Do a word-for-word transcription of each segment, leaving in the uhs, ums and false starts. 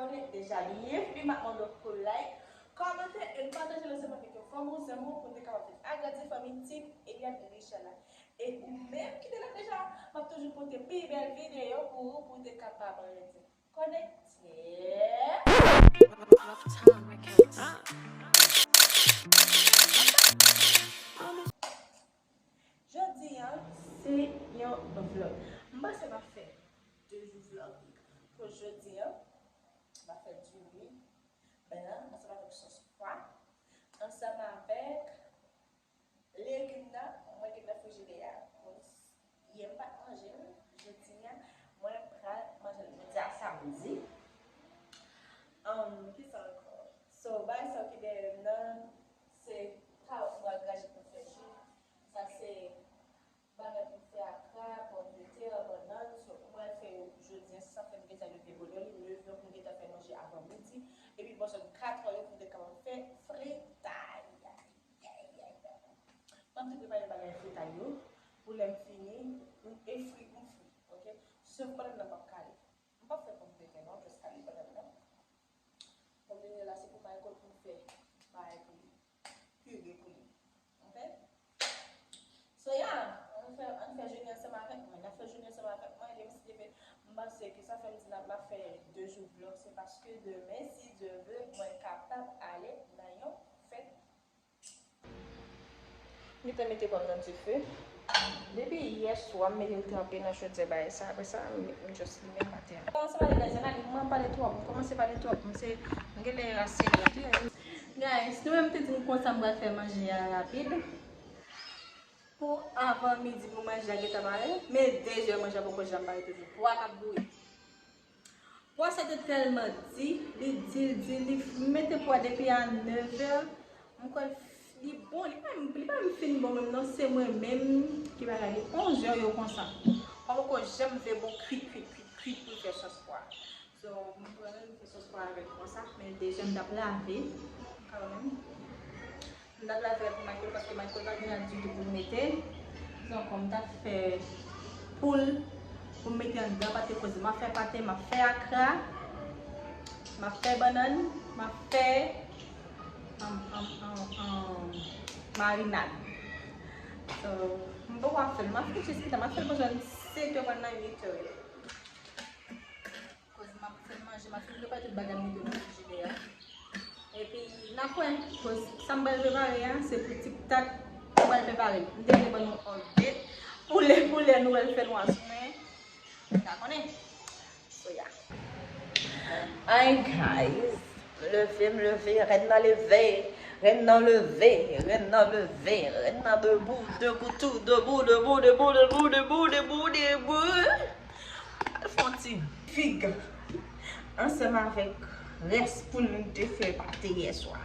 Abòne deja, lyen fini m ap mande w pou like, kòmante e pataje l ansanm avèk yon fanmi w, zanmi w pou n te kapab vin agrandi fanmi Team Eliane Richard la. E ou menm ki te la deja, m ap toujou pote pi bèl videyo pou ou, pou w te kapab rete konekte. Jodi a, se yon vlog. M panse m ap fè de jou vlog. Pou jodi a, m ap fè diri blan ansanm avèk sòs pwa, ansanm avèk legim nan, mwen gen nan frijidè a. Bon, yè m pa t manje l, jodi a, mwen pral manje l. Jodi a samdi. Um, ki sa ankò? So, bagay sa yo ki dèyè m nan, se kawòt m pral graje pou m fè ji. Sa se bagay pou m fè akra, pòmdetè, bannann, so, m pral fè yo jodi a, sa fè m gentan leve bonè, li nèf è pou m gentan fè manje avan midi, epi bò sot kat è yo pou m te kapab fè fritay. M ap tou prepare bagay fritay yo, pou lè m fini, m e fri, m fri, oke? Sof bannann nan p ap kale. M p ap fè pòmdetè non, just kale bannann nan. Pòmdetè la, se pou Michael pou m fè bagay pou li, pire pou li. Oke? So, yeah, ann fè, ann fè joune ansanm avèk mwen. N ap fè joune ansanm avèk mwen, depi si Dye vle, m panse ke sa fè m di n ap, m ap fè de jou vlog, se paske demen, si Dye vle, mwen kapab ale nan yon fèt. M gentan mete pòm nan dife. Depi yè swa, m mete l tranpe nan chodyè bagay sa. Apre sa, m, m just limen pate a. Kòmanse pale, guys, ann ale, m pale twòp. M kòmanse pale twòp. M se, m genlè rase l anpil. Guys, nou menm te di m konsa m pral fè manje a rapid. Pou avan midi, pou manje a gentan pare. Men de zè manje a poko janm pare toujou. Pwa k ap bouyi. Pwa sa te tèlman di, li di, li di, li f-, mete pwa depi a nèf è. M kwè li bon, li pa, li pa menm fin bon menm non, se mwen menm ki pa gade. Onz è yo konsa. Pwa poko janm vle bon kwit, kwit, kwit, kwit pou l fè sòs pwa. So, m pran l, m fè sòs pwa avè l konsa, men de zè m t ap lave, kanmenm. M t ap lave pou Michael paske Michael pa gen rad ditou pou l mete. Donk, m t ap fè poul pou m mete anndan pate koze. M ap fè pate, m ap fè akra, m ap fè bannann, m ap fè, um, um, um, um, marinad. So, m poko ap fè l. M ap fè l jis pita, m ap fè l bezwen sèt è pral nan uit è. Koz m ap fè manje, m ap fin prepare tout bagay m mete nan frijidè a. Epi, n ap wè, koz sa m pral prepare a, se pou tiktak m pral prepare l. M te vle ban nou update. Pou lè, pou lè nou wè l fè nwa sou mwen, nou ta konnen. So, yeah. Hi, guys. Leve, m leve, rèn nan leve. Rèn nan leve, rèn nan leve. Rèn nan debou, debou, tou debou, debou, debou, debou, debou, debou, debou. Al fè yon ti fig ansanm avèk rès poul nou te fè pate yè swa.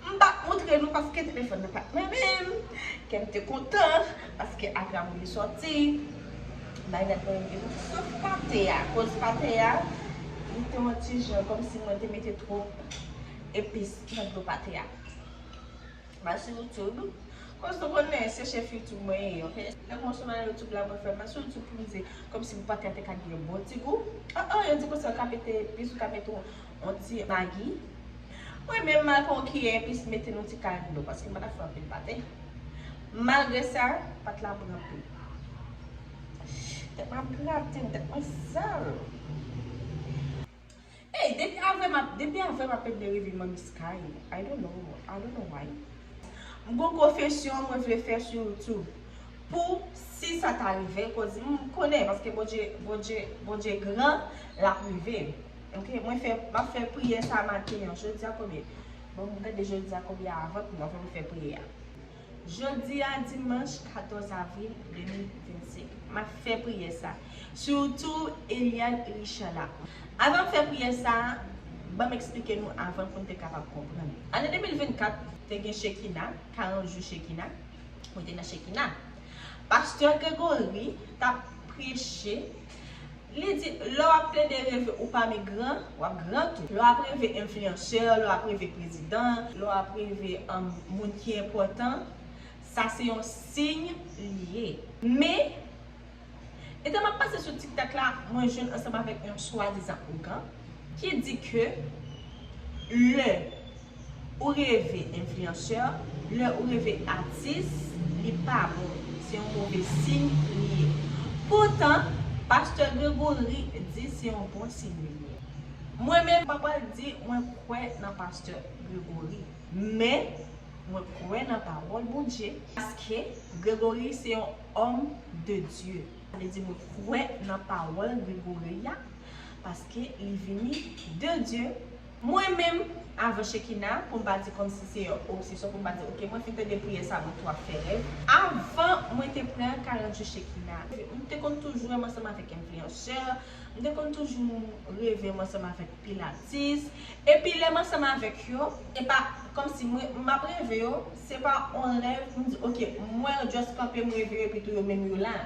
M p ap montre nou paske telefòn nan pa t mwen menm. Kè m te kontan paske akra m li sòti. Marinad mwen gen sof pate a. Koz pate a, li te yon ti jan kòmsi mwen te mete twòp epis nan dlo pate a. M al sou YouTube. Koz nou konnen se chèf YouTube mwen ye, oke? Lè m sou nan YouTube la, mwen fè m al sou YouTube pou m di, kòmsi pou pate a te ka gen yon bon ti gou. An, an, yo di konsa, ou ka mete epis, ou ka mete yon, yon ti magi. Mwen menm, m al pran yon kiyè epis, mete nan yon ti kal dlo, paske m pa t ap fè anpil pate. Malgre sa, pat la pran anpil. Tèt mwen ap grate m, tèt mwen sal. Ey, depi avè m ap, depi avè m ap plede reve Manmi Sky. I don't know, I don't know why. M gon konfesyon mwen vle fè sou YouTube. Pou si sa ta rive, koz m konnen, paske Bondye, Bondye, Bondye gran, l ap rive. Oke, mwen fè, m ap fè priyè sa maten an. Jodi a konbyen? Bon, m gade jodi a konbyen avan pou m, avan m fè priyè a. Jodi a, dimanch katòz avril de mil vennsenk, m ap fè priyè sa. Sitou Eliane Richard la. Avan m fè priyè sa, ban m eksplike nou avan pou n te kapab konprann. Ane de mil vennkat, te gen Chekina, karant jou Chekina. Mwen te nan Chekina. Pastè Gregory t ap preche. Li di, lè w ap plede reve ou pami gran, w ap gran tou. Lè w ap reve enfliyansè, lè w ap reve prezidan, lè w ap reve, um, moun ki enpòtan, sa se yon siy li ye. Men, etan m ap pase sou TikTok la, mwen jwenn ansanm avèk yon swadizan ougan. Ki di ke lè ou reve enfliyansè, lè ou reve atis, li pa bon. Se yon move siy li ye. Poutan, pastè Gregory di se yon bon siy li ye. Mwen menm, m pa pral di mwen kwè nan pastè Gregory, men mwen kwè nan pawòl Bondye, paske Gregory se yon homme de Dieu. Sa vle di mwen kwè nan pawòl Gregory a, paske li vini de Dye. Mwen menm, avan Shekina, pou m pa di kòmsi se yon obsesyon, pou m pa di, oke, mwen fin tande priyè sa, mwen tou ap fè rèv. Avan mwen te pran karant jou Shekina, m te konn toujou wè m ansanm avèk enfliyansè, m te konn toujou reve m ansanm avèk pilatis. Epi lè m ansanm avèk yo, se pa kòmsi mwen, m ap reve yo, se pa yon rèv, m di, oke, mwen just kanpe, m reve yo, epi tou yo menm yo la.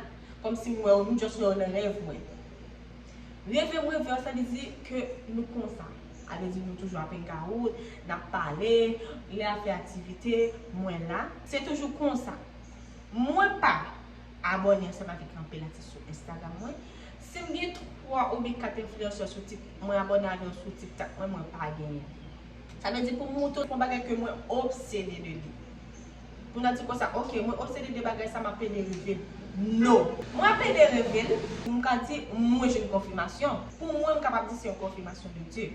Kòmsi m wè yo, m just wè yo nan rèv mwen. Reve m reve yo, sa vle di ke nou konsa. Sa vle di nou toujou ap hangout, n ap pale, lè ap fè aktivite, mwen la. Se toujou konsa. Mwen pa abòne ansanm avèk anpil atis sou Instagram mwen. Si m gen twa oubyen kat enfliyansè sou Tik, mwen abòne avè yo sou TikTok mwen, mwen pa genyen. Sa vle di pou m montre w yon bagay ke mwen obsede de li. Pou n a di konsa, oke, mwen obsede de bagay sa, m ap plede reve l. No. Mwen ap plede reve l, pou m ka di, mwen jwenn konfimasyon. Pou mwen, m kapab di se yon konfimasyon de Dye.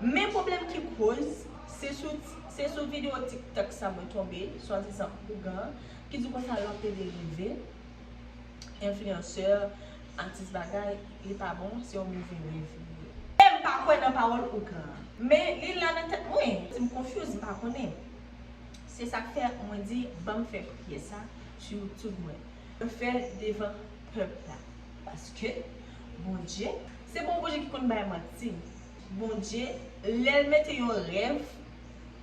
Men pwoblèm ki koz, se sou, se sou videyo TikTok sa mwen tonbe, swadizan ougan, ki di konsa lè w ap plede reve enfliyansè, atis bagay, li pa bon, se yon move rèv li ye. E m pa kwè nan pawòl ougan an. Men li la nan tèt mwen. Si m confuse, m pa konnen. Se sa k fè mwen di, ban m fè priyè sa sou YouTube mwen. Mwen fè l devan pèp la. Paske Bondye, se pa yon Bondye ki konn bay manti. Bondye, lè l mete yon rèv,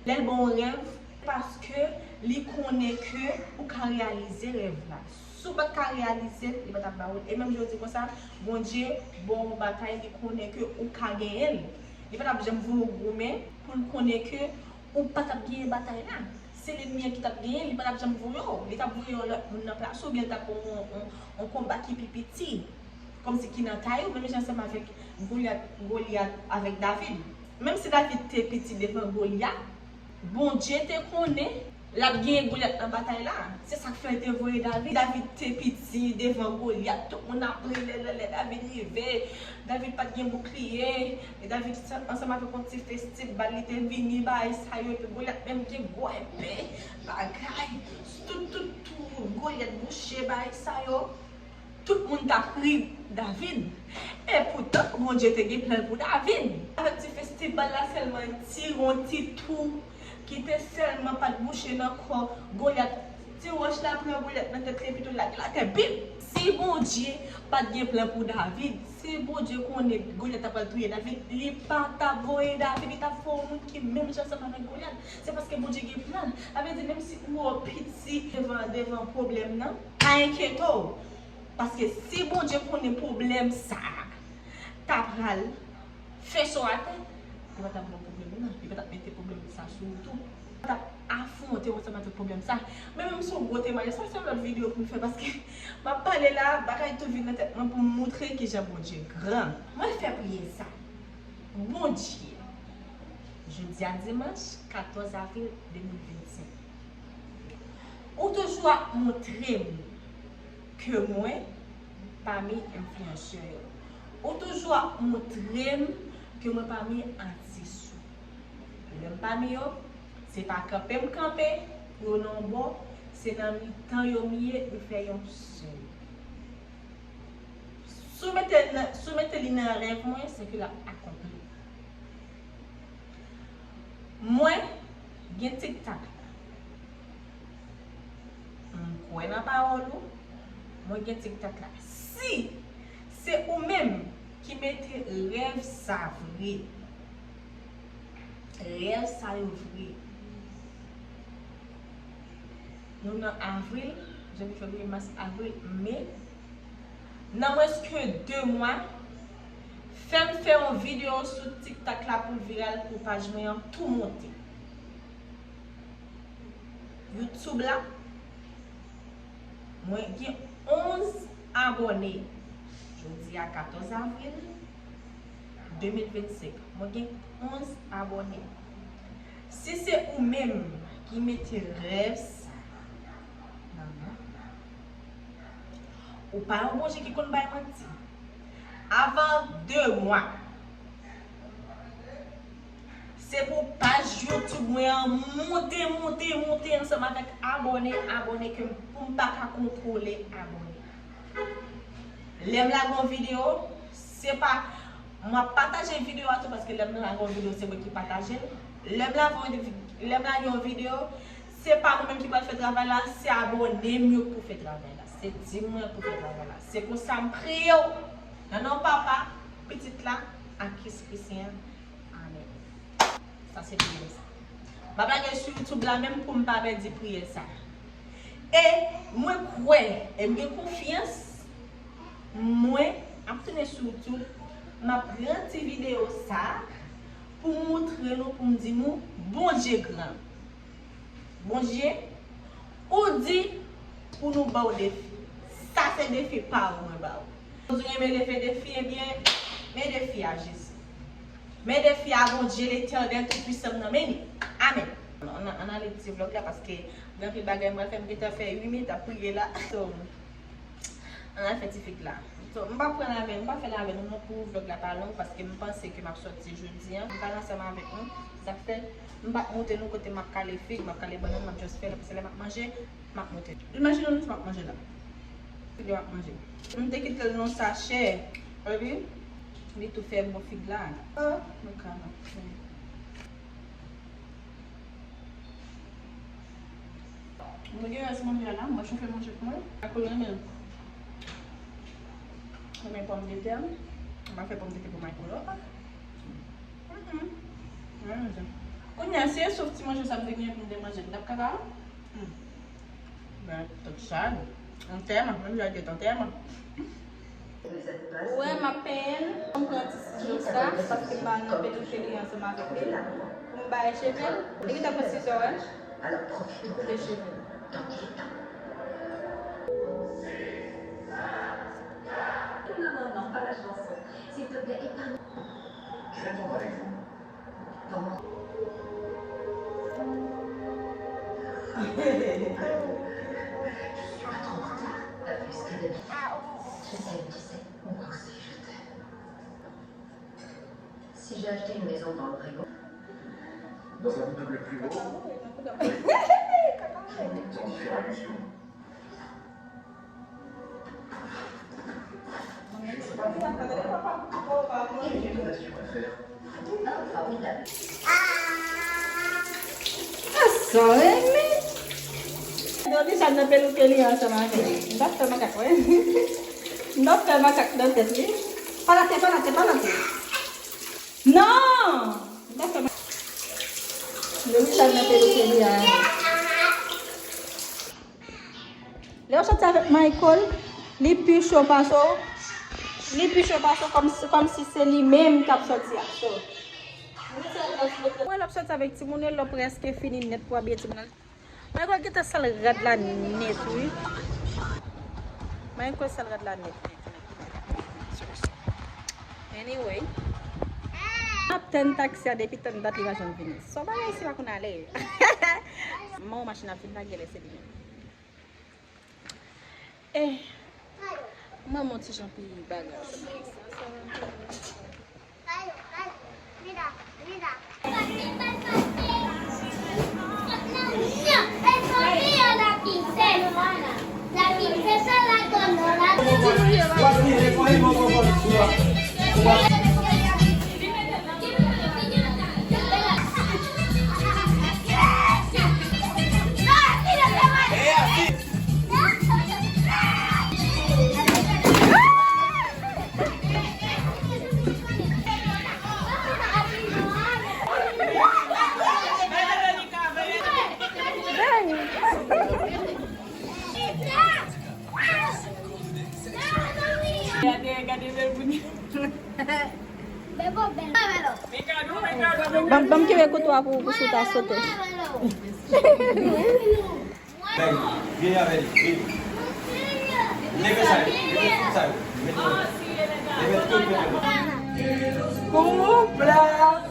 lè l ba w yon rèv, paske li konnen ke ou ka reyalize rèv la. Si w pa t ka reyalize l, li pa t ap ba w l. E menm jan w di konsa, Bondye ba w yon batay, li konnen ke ou ka genyen l. Li pa t ap janm voye w goumen pou l konnen ke ou pa t ap genyen batay la. Se lènmi an ki t ap genyen l, li pa t ap janm voye w. Li t ap voye yon lòt moun nan plas ou, oubyen l t ap ba w yon, yon, yon konba ki pi piti. Kòmsi ki nan tay ou, menm jan ansanm avèk Golyat, Golyat avèk David. Menm si David te piti devan Golyat, Bondye te konnen l ap genyen Golyat nan batay la. Se sa k fè l te voye David. David te piti devan Golyat, tout moun ap ri lè, lè, lè David rive. David pa t gen boukliye. E David sa-, ansanm avèk yon ti festib bal, li te vini bay sa yo, epi Golyat menm gen gwo epe, bagay. Tout, tout, tout, Golyat bouche bay sa yo. Tout moun t ap ri David. E poutan, Bondye te gen plan pou David. Avèk ti festib bal la sèlman, ti yon ti tou ki te sèlman pa t bouche nan kò Golyat. Ti wòch la pran Golyat nan tèt li, epi tou lage l atè, bip! Si Bondye pa t gen plan pou David, si Bondye konnen Golyat ta pral touye David, li pa t ap voye David, li t ap voye yon moun ki menm jan ansanm avèk Golyat. Se paske Bondye gen plan. Sa vle di, menm si ou wè w piti devan, devan pwoblèm nan, pa enkyete w. Paske si Bondye konnen pwoblèm sa a ta pral fese w atè, li pa t ap ba w pwoblèm nan, li pa t ap mete pwoblèm sa sou ou tou. Li pa t ap afwonte w ansanm avèk pwoblèm sa. Men menm si w gwo temwayaj, sa se yon lòt videyo pou m fè, paske m ap pale la, bagay tou vin nan tèt mwen pou m montre kijan Bondye gran. Mwen fè priyè sa. Bondye, jodi a dimanch katòz avril de mil vennsenk. Ou toujou ap montre m ke mwen pami enfliyansè yo. Ou toujou ap montre m ke mwen pami atis yo. Lè m pami yo, se pa kanpe m kanpe pou yo nan yon bò, se nan mitan yo m ye, m fè yon sèl. Si w mete nan, si w mete li nan rèv mwen, se ke l ap akonpli. Mwen gen TikTok la. M kwè nan pawòl ou. Mwen gen TikTok la. Si se ou menm ki mete rèv sa vre, rèv sa yo vre, nou nan avril, janvye, fevriye, mas, avril, me, nan mwens ke de mwa, fè m fè yon videyo sou TikTok la pou l viral, pou paj mwen an tou monte. YouTube la, mwen gen onz abòne. Jodi a katòz avril, de mil vennsenk, mwen gen onz abòne. Si se ou menm ki mete rèv sa nan men m, ou pa yon Bondye ki konn bay manti. Avan de mwa, se pou paj YouTube mwen an monte, monte, monte ansanm avèk abòne, abòne ke m, pou m pa ka kontwole abòne. Lè m lage yon videyo, se pa, m ap pataje videyo a tou, paske lè m lage yon videyo, se mwen ki pataje l. Lè m lage yon vi-, lè m lage yon videyo, se pa mwen menm ki pral fè travay la, se abòne m yo ki pou fè travay la. Se tim mwen ki pou fè travay la. Se konsa m priye w. Nan non Papa, Pitit la, ak Espri Sen an. Amèn. Sa se priyè sa. M ap lage sou YouTube la menm pou m pa pèdi priyè sa. E mwen kwè, e m gen konfyans, mwen ap tounen sou YouTube, m ap pran ti videyo sa pou m montre nou, pou m di nou, Bondye gran. Bondye, ou di pou nou ba w defi. Sa se defi pa w mwen ba w. Ou di w renmen leve defi, ebyen, men defi a Jezi. Men defi a Bondye Letènèl Toupisan nan men li. Amèn. Ann, ann, ann ale ti vlòg la paske gen anpil bagay m pral fè, m gentan fè uit minit ap priye la. So, ann al fè ti fig la. So, m pa pran l avè, m pa fè l avè nou non pou vlòg la pa long paske m panse ke m ap sòti jodi a. M pral ansanm avèk nou. Sa k fè m pa montre nou kote m ap kale fig, m ap kale bannann, m ap just fè l, apre se lè m ap manje, m ap montre nou. Imajine nou sa m ap manje la. Fig la m ap manje. M te kite l nan sachè, epi li tou fè bon fig la. Oh, mwen ka manje. Mwen gen rès manje a la, mwen chofe manje pou mwen. Michael renmen, renmen pòmdetè. Mwen fè pòmdetè pou Michael. Mhm. Mwen manje. Kounye a, si e sof ti manje sa m te genyen pou m te manje, m t ap kaka. Hmm. Ben, tout sa, antèman, menm jan te antèman. Ou wè, m ap penyen l. Fò m pran ti sizo sa, paske m pa nan pedikiri ansanm avèk li. Pou m bay cheve l. Li gentan pran sizo, wè. Li koupe cheve l. Non, non, non, pas la chanson. S'il te plaît, épargne. Je vais attendre avec vous. Comment ? Je suis pas trop en retard. T'as vu ce qu'il a dit ? Je t'aime, tu sais. Moi aussi, je t'aime. Si j'ai acheté une maison dans l'Oregon. Dans un immeuble plus haut. Dans différentes missions. Sa renmen. Donde sa nan peluqueria ansanm avè m. M pa fè makak, wè. M pa fè makak nan tèt li. Pa late, pa late, pa late. Non! M pa fè makak. Donde sa nan peluqueria. Lè w sòti avèk Michael, li pi cho pase w, li pi cho pase w kòm, kòmsi se li menm k ap sòti a. So, mwen l ap sòti avèk timoun yo, lè w prèske fini nèt pou abiye timoun yo. Michael gentan sal rad la nèt, wi. Michael sal rad la nèt, nèt, nèt, nèt, nèt. Anyway. M ap tann taksi a depi tann dat li pa janm vini. Son bagay isi pa konn ale. Manman machin ap vin la, genlè se li menm. Eh, mwen, mwen ti jan pi bagay. Gade, gade bèl moun. Ban, ban m kenbe kouto a pou, pou si w ta sote. Vini avè li, vini. Leve sa yo, leve tout sa yo. Leve tout, leve tout. Koup la.